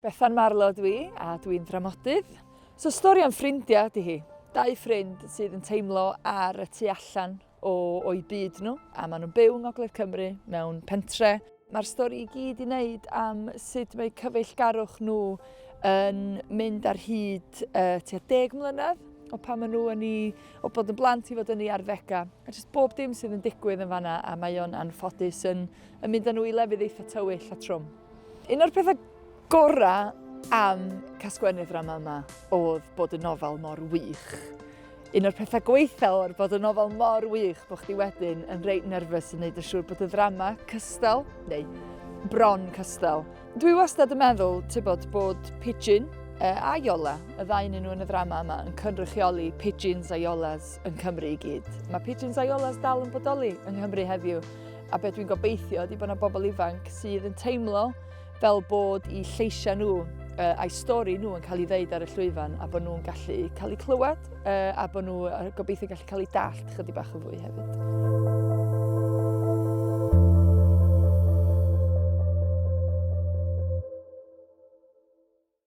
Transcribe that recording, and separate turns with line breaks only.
Bethan Marlow dw i, a dwi'n ddramodydd. So stori am ffrindiau ydy hi. Dau ffrind sydd yn teimlo ar y tu allan o, o'u byd nhw, a maen nhw'n byw yng Ngogledd Cymru mewn pentre. Mae'r stori i gyd i wneud am sut mae cyfeillgarwch nhw yn mynd ar hyd uh, tua 10 mlynedd o pan maen nhw yn ei, o bod yn blant i fod yn ei arddegau. A jyst bob dim sydd yn digwydd yn fanna, a mae o'n anffodus yn, yn mynd â nhw i lefydd eitha tywyll a trwm. Un o'r pethau gorau am cael sgwennu'r ddrama yma oedd bod y nofel mor wych. Un o'r pethau gweitha oedd bod y nofel mor wych bod chdi wedyn yn reit nerfus yn neud yn siŵr bod y ddrama cystal, neu bron cystal. Dwi wastad yn meddwl, tybod, bod Pidgin a Iola, y ddau yn nhw yn y ddrama yma, yn cynrychioli Pidgins a Iolas yn Cymru i gyd. Mae Pidgins a Iolas dal yn bodoli yng Nghymru heddiw. A be dwi'n gobeithio ydy bod yna bobl ifanc sydd yn teimlo fel bod eu lleisiau nhw uh, a'i stori nhw yn cael ei ddeud ar y llwyfan a bod nhw'n gallu cael eu clywed uh, a bod nhw gobeithio gallu cael eu dallt chydig bach yn fwy hefyd.